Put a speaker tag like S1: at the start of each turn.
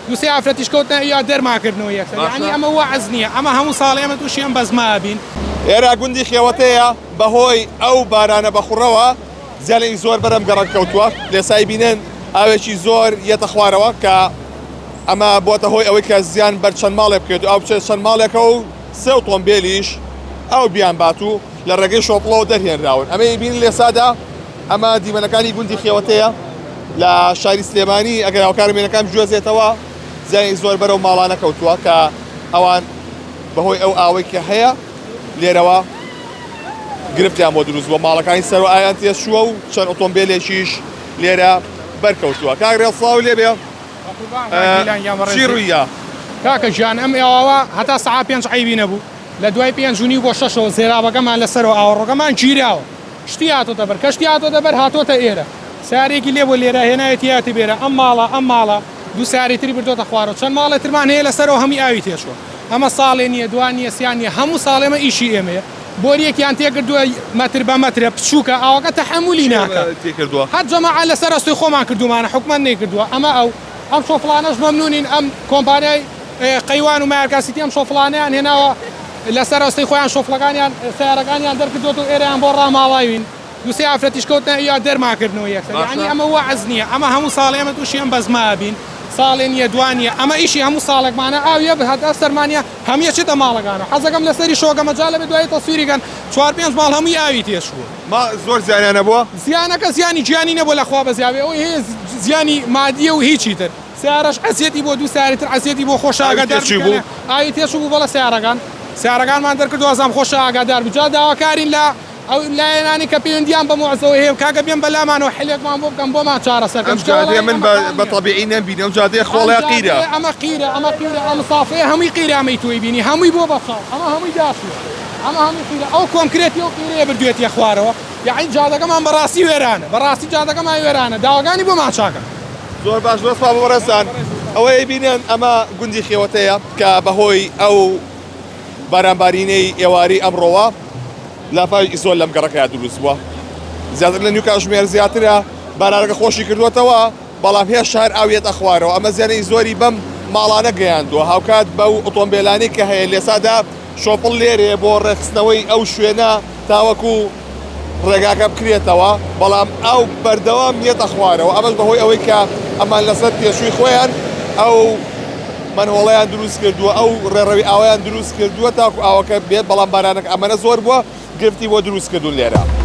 S1: دوسێ ئافرەتیش کەوتنە ئیا دەرما کردنەوە یەکسەر یانی ئەمە وەعز نییە ئەمە هەموو ساڵێ ئێمە تووشی ئەم بەزمە ئەبین.
S2: ئێرە گوندی خێوەتەیە بەهۆی ئەو بارانە بەخوڕەوە زیانێکی زۆر بەرەم گەڕەک کەوتووە لێسای بینن ئاوێکی زۆر یەتە خوارەوە کە ئەمە بۆتە هۆی ئەوەی کە زیان بەر چەند ماڵێ بکرێت و ئاو بچێت چەند ماڵێکە و سێ ئۆتۆمبێلیش ئاو بیان بات و لە ڕێگەی شۆفڵەوە دەرهێنراون ئەمەی بین لێسادا ئەمە دیمەنەکانی گوندی خێوەتەیە لە شاری سلێمانی ئەگەر هاوکارم وێنەکان بگوێزێتەوە زیانی زۆر بەرەو ماڵانە کەوتووە کە ئەوان بەهۆی ئەو ئاوەی کە هەیە لێرەوە گرفتیان بۆ دروست بووە ماڵەکانی سەرەوە ئاویان تێچووە و چەند ئۆتۆمبیلێکیش لێرە بەرکەوتووە کاک ڕێڵ سڵاو لێبێ چی ڕوویدا؟
S1: کاکە گیان ئەم ئێواوە هەتا سەعا پێنج عەیبی نەبوو لە دوای پێنج و نیو بۆ شەشەوە زێرابەکەمان لەسەرەوە ئاوەڕۆکەمان گیراوە شتی هاتۆتە بەر کەشتی هاتۆتە بەر هاتۆتە ئێرە سارێکی لێ بۆ لێرە هێناوێتی یاتی بێرە ئەم ماڵە ئەم ماڵە دوو ساری تری بردۆتە خوارەوە چەند ماڵێ ترمان هەیە لەسەرەوە هەمووی ئاوی تێچووە ئەمە ساڵێ نییە دوان نییە سیان نییە هەموو ساڵێ ئەمە ئیشی ئێمەیە بۆریەکیان تێکردووە مەتر بە مەترە بچووکە ئاوەکە تەحەمولی ناکا تێکردووە هەر جەماعە لەسەر ئەستۆی خۆمان کردوومانە حکومەت نەیکردووە ئەمە ئەو ئەم شۆفڵانەش مەمنونین ئەم کۆمپانیای قەیوان و مایەرکا سیتی ئەم شۆفڵانەیان هێناوە لەسەر ئەستۆی خۆیان شۆفڵەکانیان سەیارەکانیان دەرکردووەتەوە ئێرەیان بۆ ڕاماڵاوین. دوو سێ ئافرەتیش کەوتنە ئیا دەرما کردنەوە یەکسەر یانی ئەمە وەعز نییە ئەمە هەموو ساڵێ ئێمە تووشی ئەم بەزمە ئەبین ساڵێ نییە دوان نییە ئەمە ئیشی هەموو ساڵێکمانە ئاویە هەتا سەرمانە هەمووی ئەچێتە ماڵەکانەوە حەزەکەم لەسەری شۆکە مەجالە بێ دوایی تەسویری کەن چوار پێنج ماڵ هەمووی ئاوی تێچووە.
S2: ما زۆر زیانیان هەبووە؟
S1: زیانەکە زیانی گیانی نەبووە لە خوا بەزیابێ ئەوەی هەیە زیانی مادیە و هیچی تر سەیارەش ئەزیەتی بۆ دوو سەیارەی تر ئەزیەتی بۆ خۆشە
S2: ئاوی
S1: ئاگادار
S2: تێچوو بوو؟
S1: بکەنە ئاوی تێچوو بوو بەڵێ سەیارەکان سەیارەکانمان دەرکرد وازام خۆشە ئاگادار بوو جا داواکارین لە ئەو لایەنانەی کە پەیوەندیان بە موعزەوە هەیە کاکە بێن بەلامانەوە حلێکمان بۆ بکەن بۆمان چارەسەر
S2: کەن
S1: ئەم
S2: چونکە
S1: وەڵاهی
S2: جادەیە من
S1: ئەمە
S2: بە
S1: حال
S2: بە
S1: نییە
S2: تەبیعی نەمبینی ئەم جادەیە
S1: ئەم
S2: خۆڵەیە قیرە.
S1: جادەیە ئەمە قیرە ئەمە قیرە ئەم سافەیە هەمووی قیرە ئەمەی تۆی بینی هەمووی بۆ بە چاڵ ئەمە هەمووی داچووە ئەمە هەمووی قیرە ئەو کۆنکرێتی ئەو قیرەیە بردوێتیە خوارەوە یەعنی جادەکەمان بەڕاستی وێرانە بەڕاستی جادەکەمان وێرانە داواکانی بۆمان چاکەن.
S2: زۆر باش زۆر سپاس بۆ بەڕێزتان ئەوەی ئەیبینن ئەمە گوندی خێوەتەیە کە بەهۆی ئەو بارانبارینەی ئێوارەی ئەمڕۆوە لافاوێکی زۆر لەم گەڕەکەیا دروست بووە زیاتر لە نیو کاتژمێر زیاترە بارانەکە خۆشی کردووەتەوە بەڵام هێشتا هەر ئاو یەتە خوارەوە ئەمە زیانی زۆری بەم ماڵانە گەیاندووە هاوکات بەو ئۆتۆمبێلانەی کە هەیە لێسادا شۆفڵ لێرێ بۆ ڕێکخستنەوەی ئەو شوێنە تاوەکو ڕێگاکە بکرێتەوە بەڵام ئاو بەردەوام یەتە خوارەوە ئەمەش بەهۆی ئەوەی کە ئەمان لەسەر تێچووی خۆیان ئەو مەنهۆڵەیان دروست کردووە ئەو ڕێڕەوی ئاویان دروست کردووە تاکو ئاوەکە بێت بەڵام بارانەکە ئەمەنە زۆر بووە گرفتی بۆ دروست کردوون لێرە.